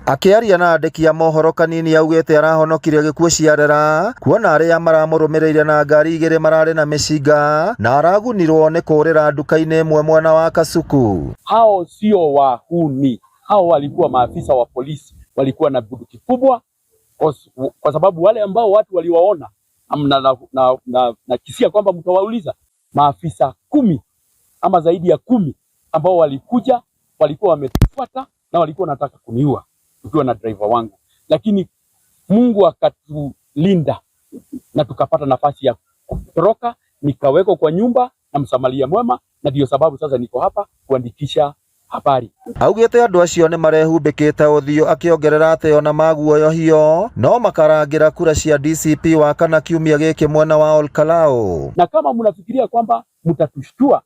Akĩaria na andĩki a mohoro Kanini augĩte arahonokire gĩkuũ ciarera kuona arĩa maramũrũmĩrĩire na ngari igĩrĩ mararĩ na mĩcinga na aragunirwo nĩ kũrĩra nduka-inĩ ĩmwe mwena wa Kasuku. Hao sio wahuni, hao walikuwa maafisa wa polisi, walikuwa na bunduki kubwa kwa sababu wale ambao watu waliwaona na, na, na, na, na kisia kwamba mtawauliza maafisa 10 ama zaidi ya 10 ambao walikuja, walikuwa wametufuata na walikuwa wanataka kuniua tukiwa na driver wangu, lakini Mungu akatulinda na tukapata nafasi ya kutoroka, nikawekwa kwa nyumba na msamaria mwema, na ndio sababu sasa niko hapa kuandikisha habari. Augĩte andũ acio nĩ marehumbĩkĩte ũthiũ akĩongerera atĩ ona maguoyohio no makarangĩra kura cia DCP wa kana kiumia gĩkĩ mwena wa Olkalau. Na kama mnafikiria kwamba mtatushtua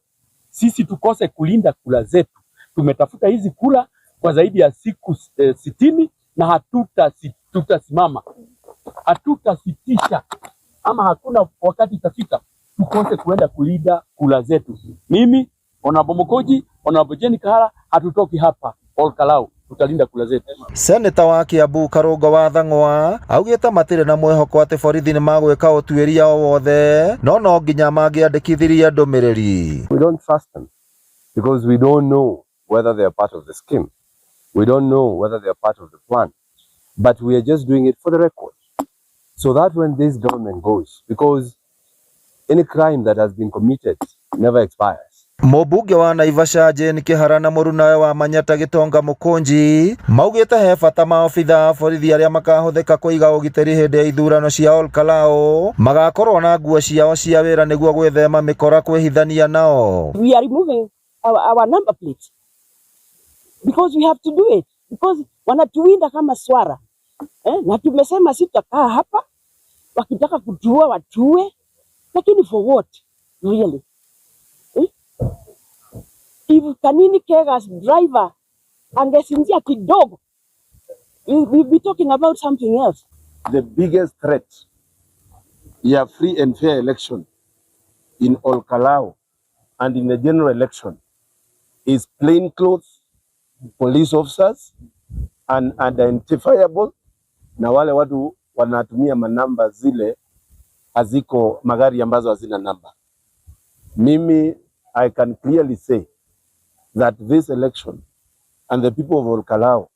sisi tukose kulinda kura zetu, tumetafuta hizi kura kwa zaidi ya siku 60 na hatutasimama, hatutasitisha ama hakuna wakati itafika tukose kuenda kulinda kura zetu. Mimi Honorable Mukunji, Honorable Jane Kahara, hatutoki hapa Olkalau, tutalinda kura zetu. Seneta wa Kiambu Karungo wa Thang'wa augĩte matirĩ na mwĩhoko atĩ borithi nĩ magwĩka ũtuĩria o wothe no no nginya mangĩandĩkithirie ndũmĩrĩri. We don't trust them because we don't know whether they are part of the scheme. We don't know whether they are part of the plan. But we are just doing it for the record. So that when this government goes, because any crime that has been committed never expires. Mũmbunge wa Naivasha Jane Kihara na mũrunawe wa Manyata Gitonga Mũkũnji maugĩte he bata maobitha a borithi arĩa makahũthĩka kũiga ũgitĩri hĩndĩ ya ithurano cia Olkalau magakorwo na nguo ciao cia wĩra nĩguo gwĩthema mĩkora kwĩhithania nao. We are removing our number plates because we have to do it because wanatuwinda kama swara na tumesema sitakaa hapa, wakitaka kutuua watuue, lakini for what really? If Kanini Kega's driver angesinzia kidogo, we'll be talking about something else. The biggest threat ya free and fair election in Olkalau and in the general election is plainclothes police officers and unidentifiable, na wale watu wanatumia manamba zile haziko magari ambazo hazina namba. Mimi I can clearly say that this election and the people of Olkalau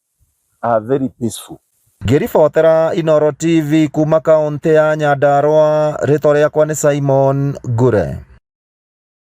are very peaceful. Ngĩribotera Inooro TV kuma kaunti ya Nyandarua, rĩtwa rĩakwa nĩ Simon Ngure.